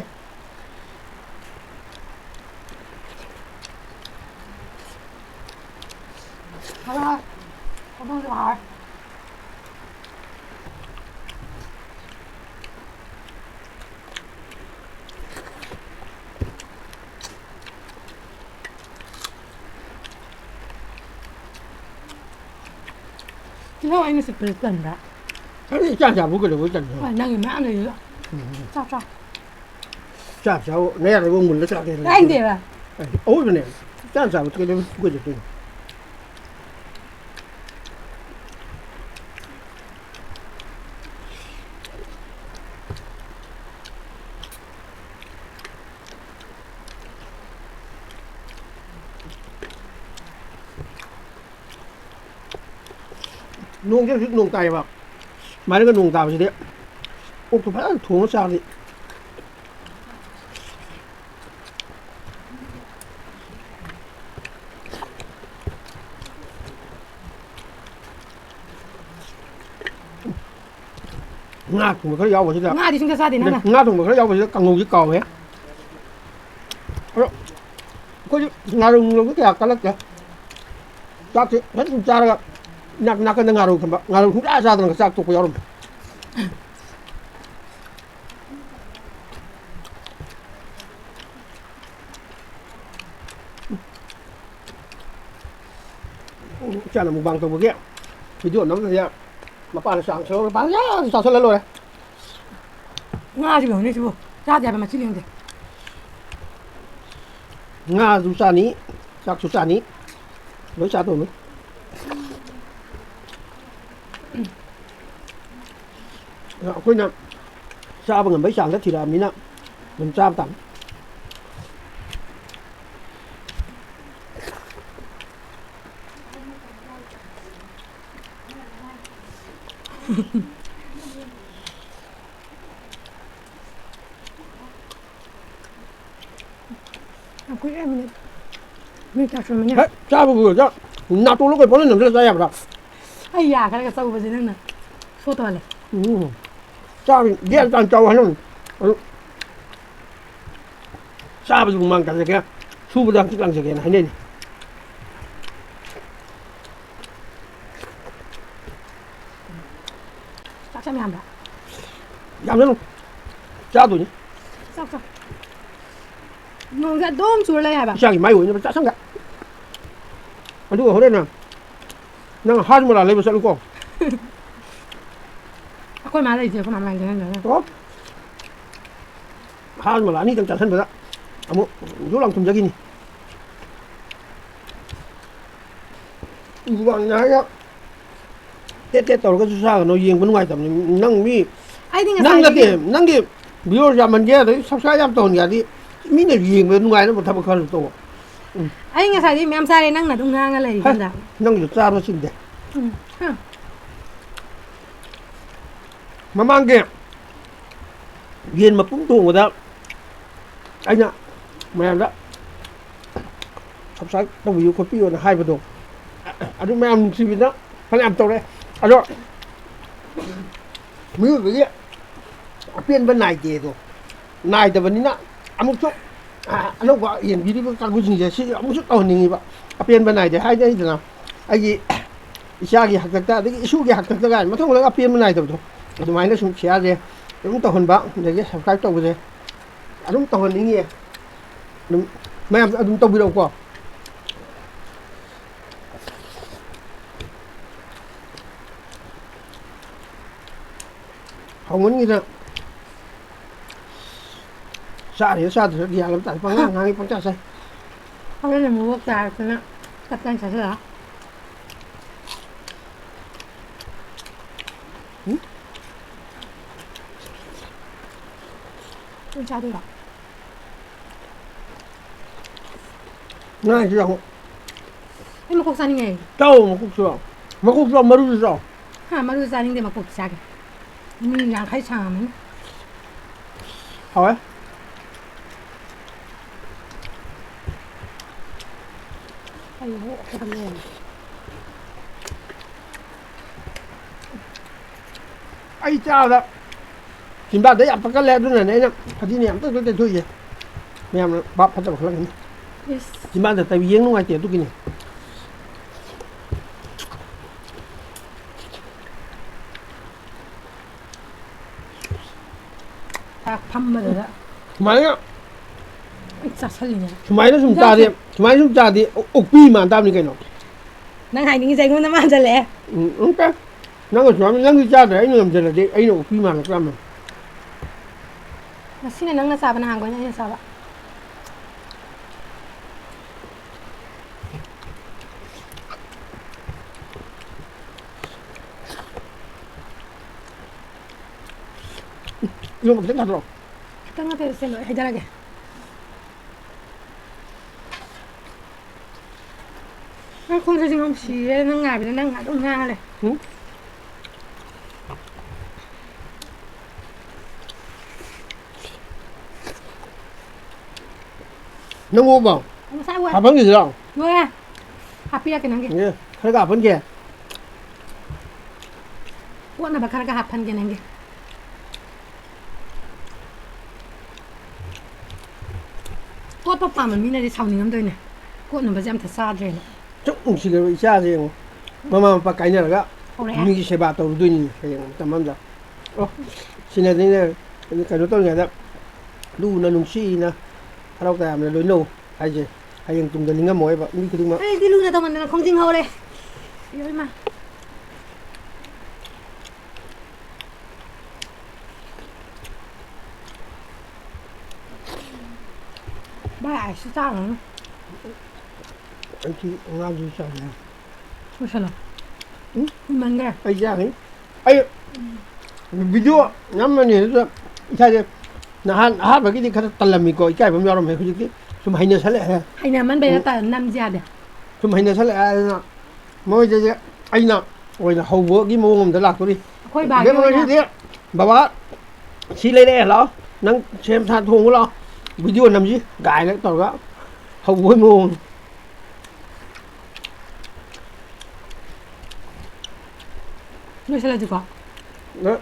ꯍꯥꯎꯔꯦ, ꯍꯥꯎꯔꯦ꯫ ꯍꯧꯗꯣꯡꯁꯨ ꯍꯥꯎꯔꯦ꯫ ꯇꯤꯜꯍꯧ ꯑꯩꯅ ꯆꯨꯞꯄꯁꯦ ꯇꯟꯕ꯭ꯔꯥ? ꯑꯩꯗꯤ ꯏꯆꯥ ꯆꯥꯕꯨ ꯀꯩꯗꯧꯕꯩ ꯇꯟꯗꯣꯏꯅꯣ? ꯍꯣꯏ, ꯅꯪꯒꯤ ꯃꯌꯥꯝ ꯂꯩꯗꯨꯗ꯫ ꯎꯝ꯫ ꯆꯥꯎ, ꯆꯥꯎ꯫ ꯆꯥꯛ ꯆꯥꯎ, ꯅꯌꯥꯗ ꯑꯃꯨꯛ ꯃꯨꯜꯂ ꯆꯥꯒꯦ꯫ ꯇꯥꯏꯅꯤꯡꯗꯦꯕ꯫ ꯑꯦ, ꯑꯋꯣꯏꯕꯅꯦ꯫ ꯏꯆꯥ ꯆꯥꯕ ꯀꯩꯗꯧꯕꯩ ꯀꯨꯏꯗꯣꯏꯅꯣ? ꯅꯣꯡꯁꯦ ꯍꯧꯖꯤꯛ ꯅꯣꯡ ꯇꯥꯏꯌꯦꯕ꯫ ꯁꯨꯃꯥꯏꯅꯒ ꯅꯣꯡ ꯇꯥꯕꯁꯤꯗꯤ ꯑꯣꯛꯇꯣ ꯐꯖꯅ ꯊꯣꯡꯉ ꯆꯥꯔꯗꯤ꯫ ꯉꯥ ꯊꯣꯡꯕ ꯈꯔ ꯌꯥꯎꯕꯁꯤꯗ꯫ ꯉꯥꯗꯤ ꯁꯨꯡꯆꯥ ꯆꯥꯗꯦ ꯅꯪꯅ꯫ ꯉꯥ ꯊꯣꯡꯕ ꯈꯔ ꯌꯥꯎꯕꯁꯤꯗ ꯀꯥꯡꯉꯧꯁꯤ ꯀꯥꯎꯋꯦ꯫ ꯑꯗꯣ ꯑꯩꯈꯣꯏꯗꯤ ꯉꯥꯔꯧ ꯅꯨꯡꯔꯧꯗꯤ ꯀꯌꯥ ꯀꯜꯂꯛꯇꯦ꯫ ꯆꯥꯛꯁꯤ ꯐꯖꯅ ꯁꯨꯝ ꯆꯥꯔꯒ ꯅꯥꯛ-, ꯅꯥꯀꯟꯗ ꯉꯥꯔꯧ ꯊꯝꯕ꯫ ꯉꯥꯔꯧ ꯁꯨꯡꯆꯥ ꯆꯥꯗꯅꯒ ꯆꯥꯛ ꯇꯣꯛꯄ ꯌꯥꯎꯔꯝꯃꯦ꯫ ꯏꯆꯥꯅ mukbang ꯇꯧꯕꯒꯤ video ꯅꯝꯕꯁꯤꯗ ꯃꯄꯥꯅ ꯆꯥꯛ ꯁꯦꯝꯃꯒ ꯄꯪꯆꯥꯗ ꯆꯥꯁꯜꯂ ꯂꯣꯏꯔꯦ꯫ ꯉꯥꯁꯤ ꯌꯦꯡꯉꯨꯅꯦ ꯁꯤꯕꯨ꯫ ꯆꯥꯗꯦ ꯍꯥꯏꯕ ꯃꯆꯤ ꯌꯦꯡꯗꯦ꯫ ꯉꯥꯁꯨ ꯆꯥꯅꯤ, ꯆꯥꯛꯁꯨ ꯆꯥꯅꯤ, ꯂꯣꯏ ꯆꯥꯗꯧꯅꯤ꯫ ꯑꯗꯣ ꯑꯩꯈꯣꯏꯅ ꯆꯥꯕ ꯉꯝꯕꯒꯤ ꯆꯥꯡꯗ ꯊꯤꯔꯛꯑꯕꯅꯤꯅ ꯑꯗꯨꯝ ꯆꯥꯕ ꯇꯥꯕꯅꯤ꯫ ꯌꯥꯝ ꯀꯨꯏꯔꯦ ꯃꯤꯅꯤꯠ, ꯃꯤꯅꯤꯠ ꯇꯔꯥ ꯁꯨꯔꯝꯃꯅꯤ꯫ ꯍꯦꯛ ꯆꯥꯕꯕꯨ ꯑꯣꯏꯔꯗꯤ ꯅꯥꯇꯣꯟꯗ ꯀꯩ ꯄꯪꯅꯝ ꯅꯝꯁꯤꯜꯂ ꯆꯥ ꯌꯥꯕ꯭ꯔꯥ? ꯑꯩ ꯌꯥ ꯈꯔꯒ ꯆꯧꯕꯁꯦ ꯅꯪꯅ ꯁꯣꯠꯇꯧꯍꯜꯂꯦ꯫ ꯎꯝ꯫ ꯆꯥꯕ ꯒ꯭ꯌꯥꯟ ꯇꯥꯅ ꯆꯥꯎ ꯍꯥꯏꯅꯕꯅꯤ꯫ ꯑꯗꯨ ꯆꯥꯕꯁꯨ ꯍꯨꯃꯥꯡ ꯇꯥꯖꯒꯦ, ꯁꯨꯕꯗ ꯍꯛꯆꯤꯠ ꯂꯥꯡꯖꯒꯦꯅ ꯍꯥꯏꯅꯩꯅꯤ꯫ ꯆꯥꯛ ꯆꯥ ꯃꯌꯥꯝꯗ꯫ ꯌꯥꯝꯖꯅꯨ꯫ ꯆꯥꯗꯣꯏꯅꯤ꯫ ꯆꯥꯎ, ꯆꯥꯎ꯫ ꯅꯣꯡꯁꯦ ꯑꯗꯨꯝ ꯆꯨꯔ ꯂꯩ ꯍꯥꯏꯕ꯫ ꯏꯆꯥꯒꯤ ꯃꯥꯏ ꯑꯣꯏꯅꯕ ꯆꯥꯁꯟꯒꯦ꯫ ꯑꯗꯨꯒ ꯍꯣꯔꯦꯟꯅ ꯅꯪ ꯍꯥꯖꯃꯣꯂꯥ ꯂꯩꯕ ꯆꯠꯂꯨꯀꯣ꯫ ꯑꯩꯈꯣꯏ ꯃꯥ ꯂꯩꯇꯦ, ꯑꯩꯈꯣꯏ ꯃꯥ ꯂꯩꯇꯦ ꯍꯥꯏꯅ꯫ ꯑꯣ꯫ ꯍꯥꯖꯃꯣꯂꯥ ꯑꯅꯤꯗꯪ ꯆꯥꯁꯟꯕꯗ ꯑꯃꯨꯛ ꯖꯨ ꯂꯥꯎ ꯊꯨꯝꯖꯈꯤꯅꯤ꯫ ꯎ ꯋꯥꯡꯅ ꯍꯥꯏꯔꯒ ꯇꯦꯠ ꯇꯦꯠ ꯇꯧꯔꯒꯁꯨ ꯆꯥꯒꯅꯨ, ꯌꯦꯡꯕ ꯅꯨꯡꯉꯥꯏꯇꯕꯅꯤ꯫ ꯅꯪ ꯃꯤ ꯑꯩꯗꯤ ꯅꯪ ꯅꯠꯇꯦ, ꯉꯁꯥꯏꯗꯒꯤ ꯅꯪꯒꯤ viewers ꯌꯥꯝꯃꯟꯒꯦ, ꯑꯗꯩ subscribe ꯌꯥꯝ ꯇꯧꯍꯟꯒꯦ ꯍꯥꯏꯗꯤ ꯃꯤꯅ ꯌꯦꯡꯕꯗ ꯅꯨꯡꯉꯥꯏꯅꯕ ꯊꯕꯛ ꯈꯔꯁꯨ ꯇꯧꯑꯣ꯫ ꯎꯝ꯫ ꯑꯩ ꯉꯁꯥꯏꯗꯒꯤ ꯃꯌꯥꯝ ꯆꯥꯔꯦ, ꯅꯪꯅ ꯑꯗꯨꯝ ꯉꯥꯡꯉ ꯂꯩꯔꯤ ꯍꯦ, ꯁꯣꯝꯗ꯫ ꯅꯪꯒꯤꯗꯣ ꯆꯥꯕ ꯆꯤꯡꯗꯦ꯫ ꯎꯝ꯫ ꯍꯥ꯫ ꯃꯃꯥꯡꯒꯤ ꯌꯦꯟ ꯃꯄꯨꯝ ꯊꯣꯡꯕꯗ ꯑꯩꯅ ꯃꯌꯥꯝꯗ subscribe ꯇꯧꯕꯤꯌꯨ ꯈꯣꯠꯄꯤꯌꯨꯅ ꯍꯥꯏꯕꯗꯣ, ꯑꯗꯨ ꯃꯌꯥꯝ ꯅꯨꯡꯁꯤꯕꯤꯗꯅ ꯐꯅꯌꯥꯝ ꯇꯧꯔꯛꯑꯦ꯫ ꯑꯗꯣ ꯃꯤꯑꯣꯏꯕꯒꯤ ꯑꯄꯦꯟꯕ ꯅꯥꯏꯗꯦꯗꯣ, ꯅꯥꯏꯗꯕꯅꯤꯅ ꯑꯃꯨꯛꯁꯨ, ꯑ, ꯑꯅꯧꯕ ꯌꯦꯡꯕꯤꯔꯤꯕ ꯀꯥꯡꯕꯨꯁꯤꯡꯁꯦ ꯁꯤ ꯑꯃꯨꯛꯁꯨ ꯇꯧꯍꯟꯅꯤꯡꯉꯤꯕ꯫ ꯑꯄꯦꯟꯕ ꯅꯥꯏꯗꯦ ꯍꯥꯏꯅꯩꯗꯅ, ꯑꯩꯒꯤ ꯏꯆꯥꯒꯤ ꯍꯥꯛꯇꯛꯇ, ꯑꯗꯒꯤ ꯏꯁꯨꯒꯤ ꯍꯥꯛꯇꯛꯇ ꯀꯥꯏꯅ ꯃꯊꯪ ꯃꯊꯪ ꯑꯄꯦꯟꯕ ꯅꯥꯏꯗꯕꯗꯣ, ꯑꯗꯨꯃꯥꯏꯅ ꯁꯨꯝ share ꯁꯦ ꯑꯗꯨꯝ ꯇꯧꯍꯟꯕ, ꯑꯗꯒꯤ subscribe ꯇꯧꯕꯁꯦ ꯑꯗꯨꯝ ꯇꯧꯍꯟꯅꯤꯡꯉꯤ꯫ ꯑꯗꯨꯝ ꯃꯌꯥꯝꯁꯨ ꯑꯗꯨꯝ ꯇꯧꯕꯤꯔꯛꯎꯀꯣ꯫ ꯍꯥꯎꯃꯟꯒꯤꯗ ꯆꯥꯔꯤꯔ ꯆꯥꯗ꯭ꯔꯤꯔ ꯒ꯭ꯌꯥꯟ ꯑꯃ ꯇꯥꯗꯦ꯫ ꯄꯪꯉꯥꯡ ꯉꯥꯡꯉꯤ, ꯄꯪꯆꯥ ꯆꯥꯏ꯫ ꯍꯣꯔꯦꯟ ꯑꯃꯨꯛ ꯆꯥꯔꯛꯇꯅ ꯇꯞ ꯇꯥꯏꯅ ꯆꯥꯁꯤꯜꯂꯛꯑꯣ꯫ ꯎꯝ? ꯅꯪ ꯆꯥꯗꯣꯏꯔꯣ? ꯉꯥꯁꯨ ꯌꯥꯎ꯫ ꯑꯩ ꯃꯀꯣꯛ ꯆꯥꯅꯤꯡꯉꯦ꯫ ꯆꯥꯎ, ꯃꯀꯣꯛꯁꯨ ꯌꯥꯎ꯫ ꯃꯀꯣꯛꯁꯨ ꯌꯥꯎ, ꯃꯔꯨꯁꯨ ꯆꯥꯎ꯫ ꯍꯥ, ꯃꯔꯨ ꯆꯥꯅꯤꯡꯗꯦ, ꯃꯀꯣꯛꯇꯤ ꯆꯥꯒꯦ꯫ ꯃꯤ ꯌꯥꯡꯈꯩ ꯁꯥꯡꯉꯝꯃꯅꯤ꯫ ꯍꯥꯎꯋꯦ꯫ ꯑꯩ ꯑꯃꯨꯛ ꯑꯣꯛꯀꯗꯕ ꯂꯩꯔꯝꯃꯦ꯫ ꯑꯩ ꯆꯥꯕꯗ ꯆꯤꯟꯕꯥꯟꯗ ꯌꯥꯝ ꯄꯛꯀꯜꯂꯦ, ꯑꯗꯨꯅꯅꯦ ꯑꯩꯅ ꯐꯗꯤꯅ ꯌꯥꯝ ꯇꯣꯏ ꯇꯣꯏ ꯇꯩꯊꯣꯛꯏꯁꯦ꯫ ꯃꯌꯥꯝꯅ ꯚꯥꯞ ꯐꯠꯇꯕ ꯈꯜꯂꯝꯒꯅꯤ꯫ ꯏꯁ꯫ ꯆꯤꯟꯕꯥꯟꯗ ꯇꯩꯕ ꯌꯦꯡ ꯅꯨꯡꯉꯥꯏꯇꯦ ꯑꯗꯨꯒꯤꯅꯦ꯫ ꯆꯥꯛ ꯐꯝꯕꯗꯨꯗ꯫ ꯁꯨꯃꯥꯏꯅ ꯂꯣꯏ ꯆꯥꯁꯜꯂꯤꯅꯦ꯫ ꯁꯨꯃꯥꯏꯅ ꯁꯨꯝ ꯏꯟꯖꯥꯡꯁꯦ ꯆꯥꯗꯤ, ꯁꯨꯃꯥꯏꯅ ꯁꯨꯝ ꯆꯥꯗꯤ ꯑꯣꯛ-, ꯑꯣꯛꯄꯤ ꯃꯥꯟ ꯇꯥꯕꯅꯤ ꯀꯩꯅꯣ꯫ ꯅꯪ ꯍꯥꯏꯅꯤꯡꯉꯤꯁꯦ ꯑꯩꯉꯣꯟꯗ ꯃꯥꯟꯁꯤꯜꯂꯛꯑꯦ꯫ ꯎꯝ, ꯎꯝ, ꯀꯩ? ꯅꯪ ꯑꯁꯨꯃꯥꯏꯅ ꯅꯪꯗꯤ ꯆꯥꯗ꯭ꯔꯦ, ꯑꯩꯅ ꯉꯝꯁꯤꯜꯂꯗꯤ ꯑꯩꯅ ꯑꯣꯛꯄꯤ ꯃꯥꯜꯂꯛꯇ꯭ꯔꯥ ꯃꯦ? ꯉꯁꯤꯅ ꯅꯪꯅ ꯆꯥꯕ, ꯅꯍꯥꯟꯈꯣꯏꯅ ꯑꯩꯅ ꯆꯥꯕ꯫ ꯏꯔꯣꯟꯕ ꯈꯤꯇꯪ ꯊꯥꯗꯣꯔꯛꯑꯣ꯫ ꯈꯤꯇꯪ ꯅꯠꯇꯦ, ꯁꯦ, ꯂꯣꯏ ꯍꯩꯗꯔꯒꯦ꯫ ꯅꯪ ꯈꯣꯟꯁꯤꯁꯨ ꯅꯨꯡꯁꯤꯌꯦ, ꯅꯪ ꯉꯥꯏꯕꯗ ꯅꯪ ꯑꯗꯨꯝ ꯉꯥꯡꯉ ꯂꯩ꯫ ꯎꯝ? ꯅꯪ ꯑꯣꯛꯑꯕꯣ? ꯉꯁꯥꯏ ꯑꯣꯛꯑꯦ꯫ ꯍꯥꯞꯍꯟꯈꯤꯁꯤꯔꯣ? ꯂꯣꯏꯔꯦ꯫ ꯍꯥꯞꯄꯤꯔꯛꯀꯦ ꯅꯪꯒꯤ꯫ ꯑꯦ, ꯈꯔꯒ ꯍꯥꯞꯍꯟꯒꯦ꯫ ꯀꯣꯠꯅꯕ ꯈꯔꯒ ꯍꯥꯞꯍꯟꯒꯦ ꯅꯪꯒꯤ꯫ ꯀꯣꯠꯄ ꯄꯥꯝꯕ ꯃꯤꯅꯗꯤ ꯁꯥꯎꯅꯤꯡꯉꯝꯗꯣꯏꯅꯦ꯫ ꯀꯣꯠꯅꯕꯁꯦ ꯑꯝꯇ ꯆꯥꯗ꯭ꯔꯦꯅ꯫ ꯁꯨꯛ ꯅꯨꯡꯁꯤꯈ꯭ꯔꯕ ꯏꯆꯥꯁꯦ ꯌꯦꯡꯉꯣ꯫ ꯃꯃꯥ ꯃꯄꯥ ꯀꯥꯏꯅꯔꯒ ꯍꯧꯔꯛꯑꯦ꯫ ꯃꯤꯒꯤ ꯁꯦꯕꯥ ꯇꯧꯔꯨꯗꯣꯏꯅꯤ ꯍꯌꯦꯡ ꯃꯇꯝ ꯑꯃꯗ꯫ ꯑꯣ, ꯁꯤꯅꯗꯤꯅꯦ, ꯀꯩꯅꯣ ꯇꯧꯔꯤꯉꯩꯗ ꯂꯨꯅ ꯅꯨꯡꯁꯤꯅ ꯍꯔꯥꯎ ꯇꯌꯥꯝꯅ ꯂꯣꯏꯅꯧ ꯍꯥꯏꯁꯦ꯫ ꯍꯌꯦꯡ ꯇꯨꯡꯗ ꯅꯤꯡꯉꯝꯃꯣꯏꯕ ꯃꯤ ꯈꯨꯗꯤꯡꯃꯛ꯫ ꯑꯩꯗꯤ ꯂꯨꯅ ꯇꯧꯃꯟꯗꯅ ꯈꯣꯡꯖꯤꯡ ꯍꯧꯔꯦ꯫ ꯏꯌꯣ ꯏꯃꯥ꯫ ꯚꯥꯏ, ꯑꯥꯏꯁꯁꯨ ꯆꯥꯔꯨꯔꯅꯨ꯫ ꯑꯩꯗꯤ ꯉꯥꯁꯨ ꯆꯥꯒꯦ꯫ ꯂꯣꯏꯁꯜꯂꯣ꯫ ꯎꯝ? ꯀꯨꯏꯃꯟꯈ꯭ꯔꯦ꯫ ꯑꯩ ꯆꯥꯒꯅꯤ꯫ ꯑꯩ video ꯅꯝꯃꯅꯤ ꯑꯗꯨꯗ ꯏꯁꯥꯁꯦ ꯅꯍꯥꯟ ꯑꯍꯥꯟꯕꯒꯤꯗꯤ ꯈꯔ ꯇꯜꯂꯝꯃꯤꯀꯣ, ꯏꯀꯥꯏꯕ ꯑꯃ ꯌꯥꯎꯔꯝꯃꯦ꯫ ꯍꯧꯖꯤꯛꯇꯤ ꯁꯨꯝ ꯍꯩꯅꯁꯜꯂꯛꯑꯦ꯫ ꯍꯩꯅꯃꯟꯕꯩꯔ ꯎꯝ꯫ ꯇ-, ꯅꯝꯁꯦ ꯌꯥꯗꯦ꯫ ꯁꯨꯝ ꯍꯩꯅꯁꯜꯂꯛꯑꯦ ꯑꯗꯨꯅ ꯃꯣꯏꯗꯁꯦ ꯑꯩꯅ ꯑꯣꯏꯅ ꯍꯧꯕꯒꯤ ꯃꯑꯣꯡ ꯑꯃꯗ ꯂꯥꯛꯇꯣꯔꯤ꯫ ꯑꯩꯈꯣꯏ ꯕꯥꯒꯤ ꯏꯕꯦꯝꯃ, ꯑꯣꯏꯅ ꯉꯁꯤꯗꯤ ꯕꯕꯥ ꯁꯤ ꯂꯩꯔꯛꯑꯦ, ꯂꯥꯛꯑꯣ, ꯅꯪ ꯁꯦꯝ ꯁꯥ ꯊꯣꯡꯉꯨ ꯂꯥꯛꯑꯣ, video ꯅꯝꯁꯤ ꯀꯥꯏꯅ ꯇꯧꯔꯒ ꯍꯧꯕꯒꯤ ꯃꯑꯣꯡ꯫ ꯂꯣꯏꯁꯤꯜꯂꯁꯤꯀꯣ? ꯅꯪ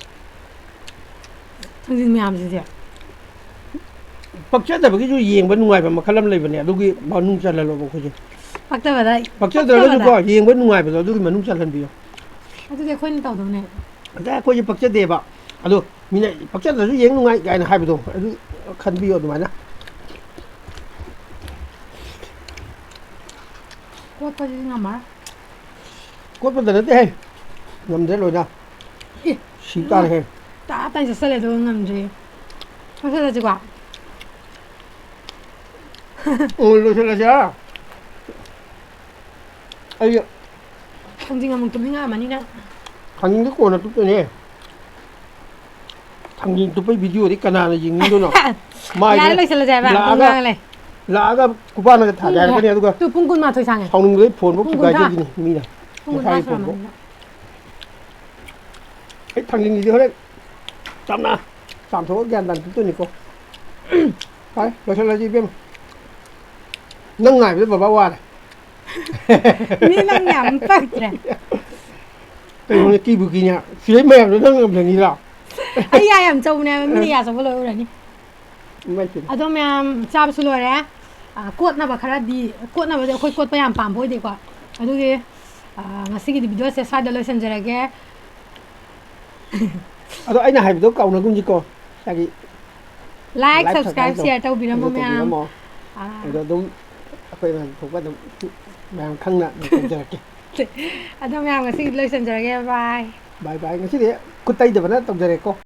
ꯊꯥꯡꯖꯤꯡ ꯃꯌꯥꯝꯁꯤꯗꯤ꯫ ꯄꯛꯆꯗꯕꯒꯤꯁꯨ ꯌꯦꯡꯕ ꯅꯨꯡꯉꯥꯏꯕ ꯃꯈꯜ ꯑꯃ ꯂꯩꯕꯅꯦ, ꯑꯗꯨꯒꯤ ꯃꯅꯨꯡ ꯆꯜꯍꯜꯂꯣꯕ ꯑꯩꯈꯣꯏꯁꯦ꯫ ꯄꯛꯇꯕꯗ ꯄꯛꯆꯗ꯭ꯔꯒꯁꯨꯀꯣ, ꯄꯛꯇꯕꯗ꯫ ꯌꯦꯡꯕ ꯅꯨꯡꯉꯥꯏꯕꯗꯣ ꯑꯗꯨꯒꯤ ꯃꯅꯨꯡ ꯆꯜꯍꯟꯕꯤꯌꯣ꯫ ꯑꯗꯨꯗꯤ ꯑꯩꯈꯣꯏꯅ ꯇꯧꯗꯧꯅꯦ꯫ ꯑꯗ ꯑꯩꯈꯣꯏꯁꯦ ꯄꯛꯆꯗꯦꯕ, ꯑꯗꯣ ꯃꯤꯅ "ꯄꯛꯆꯗ꯭ꯔꯁꯨ ꯌꯦꯡ ꯅꯨꯡꯉꯥꯏ" ꯀꯥꯏꯅ ꯍꯥꯏꯕꯗꯣ, ꯑꯗꯨ ꯈꯟꯕꯤꯌꯣ ꯑꯗꯨꯃꯥꯏꯅ꯫ ꯀꯣꯠꯄꯁꯤꯗꯤ ꯉꯝꯃꯔꯣꯏ꯫ ꯀꯣꯠꯄꯗ ꯅꯠꯇꯦꯍꯦ, ꯉꯝꯗ꯭ꯔꯦ ꯂꯣꯏꯅ꯫ ꯑꯦ, ꯁꯤ ꯇꯥꯔꯦꯍꯦ꯫ ꯇꯥ ꯇꯥꯏ ꯆꯠꯁꯜꯂꯦ ꯑꯗꯨꯒ ꯉꯝꯗ꯭ꯔꯦ꯫ ꯂꯣꯏꯁꯜꯂꯁꯤꯀꯣ꯫ ꯎꯝ, ꯂꯣꯏꯁꯜꯂꯁꯦ꯫ ꯑꯩ ꯊꯥꯡꯖꯤꯡ ꯑꯃꯨꯛ ꯇꯨꯝꯅꯤꯡꯉꯛꯑꯃꯅꯤꯅ꯫ ꯊꯥꯡꯖꯤꯡꯗꯤ ꯀꯣꯟꯅ ꯇꯨꯞꯇꯣꯏꯅꯦ꯫ ꯊꯥꯡꯖꯤꯡ ꯇꯨꯞꯄꯩ ꯚꯤꯗꯤꯑꯣꯗꯤ ꯀꯅꯥꯅ ꯌꯦꯡꯅꯤꯡꯗꯣꯏꯅꯣ? ꯃꯥꯏꯗ ꯌꯥꯔꯦ, ꯂꯣꯏꯁꯜꯂꯁꯦ ꯍꯥꯏꯕ꯫ ꯂꯥꯛꯑꯒ, ꯄꯨꯡ ꯉꯥꯡ ꯂꯩ꯫ ꯂꯥꯛꯑꯒ ꯈꯨꯄꯥꯛꯅꯒ ꯊꯥꯒꯥꯏꯔꯛꯀꯅꯤ, ꯑꯗꯨꯒ ꯇꯨ ꯄꯨꯡ ꯀꯨꯟꯃꯥꯊꯣꯏ ꯁꯥꯡꯉꯦ꯫ ꯁꯥꯎꯅꯤꯡꯕꯗꯩ ꯐꯣꯟꯐꯧ ꯄꯨꯡ ꯀꯨꯟꯊ꯭ꯔꯥ꯫ ꯊꯨꯒꯥꯏꯗꯣꯏꯅꯤ ꯃꯤꯅ꯫ ꯄꯨꯡ ꯀꯨꯟꯊ꯭ꯔꯥ ꯃꯁꯥꯒꯤ ꯐꯣꯟꯐꯧ꯫ ꯁꯨꯔꯝꯃꯅꯤ꯫ ꯑꯩ ꯊꯥꯡꯖꯤꯡꯁꯤꯗꯤ ꯍꯣꯔꯦꯟ ꯆꯝꯅ ꯆꯥꯝꯊꯣꯛꯑꯒ ꯒ꯭ꯌꯥꯟ ꯇꯥꯅ ꯇꯨꯞꯇꯣꯏꯅꯤꯀꯣ꯫ ꯐꯔꯦ, ꯂꯣꯏꯁꯜꯂꯁꯤ ꯏꯕꯦꯝꯃ꯫ ꯅꯪ ꯉꯥꯏꯕꯗ ꯕꯕꯥ ꯋꯥꯔꯦ꯫ ꯃꯤ ꯅꯪ ꯌꯥꯝ ꯄꯛꯇ꯭ꯔꯦ꯫ ꯀꯩꯅꯣꯅꯦ, ꯀꯤꯕꯨ ꯀꯤꯅꯦ꯫ ꯁꯤꯗꯩ ꯃꯌꯥꯝꯗꯣ ꯅꯪ ꯉꯝꯖꯅꯤꯗ꯭ꯔꯣ? ꯑꯩ ꯌꯥ ꯌꯥꯝ ꯆꯧꯕꯅꯦ ꯍꯥꯏꯕ, ꯃꯤꯅ ꯌꯥ ꯆꯧꯕ ꯂꯣꯏ ꯎꯔꯅꯤ꯫ ꯏꯃꯥꯏ ꯄꯦꯝꯃ꯫ ꯑꯗꯣ ꯃꯌꯥꯝ ꯆꯥꯕꯁꯨ ꯂꯣꯏꯔꯦ꯫ ꯑ, ꯀꯣꯠꯅꯕ ꯈꯔꯗꯤ, ꯀꯣꯠꯅꯕꯗꯤ ꯑꯩꯈꯣꯏ ꯀꯣꯠꯄ ꯌꯥꯝ ꯄꯥꯝꯕ ꯑꯣꯏꯗꯦꯀꯣ꯫ ꯑꯗꯨꯒꯤ, ꯑ, ꯉꯁꯤꯒꯤꯗꯤ ꯚꯤꯗꯤꯑꯣꯁꯦ ꯁ꯭ꯋꯥꯏꯗ ꯂꯣꯏꯁꯤꯟꯖꯔꯒꯦ꯫ ꯑꯗꯣ ꯑꯩꯅ ꯍꯥꯏꯕꯗꯣ ꯀꯥꯎꯅꯒꯨꯝꯁꯤꯀꯣ꯫ ꯉꯁꯥꯏꯒꯤ Like, like, subscribe, subscribe share ꯇꯧꯕꯤꯔꯝꯃꯣ ꯑꯗꯨ ꯃꯌꯥꯝ꯫ ꯇꯧꯕꯤꯔꯝꯃꯣ꯫ ꯑ, ꯑꯗꯣ ꯑꯗꯨꯝ ꯑꯩꯈꯣꯏ ꯃꯌꯥꯝ ꯊꯣꯛꯄ ꯑꯗꯨꯝ ꯃꯌꯥꯝ ꯈꯪꯅ ꯑꯗꯨꯝ ꯇꯧꯖꯔꯛꯀꯦ꯫ ꯑꯗꯣ ꯃꯌꯥꯝ ꯉꯁꯤꯒꯤꯗꯤ ꯂꯣꯏꯁꯤꯟꯖꯔꯒꯦ꯫ Bye꯫ Bye bye꯫ ꯉꯁꯤꯗꯤ ꯈꯨꯠ ꯇꯩꯗꯕꯅ ꯇꯧꯖꯔꯦꯀꯣ꯫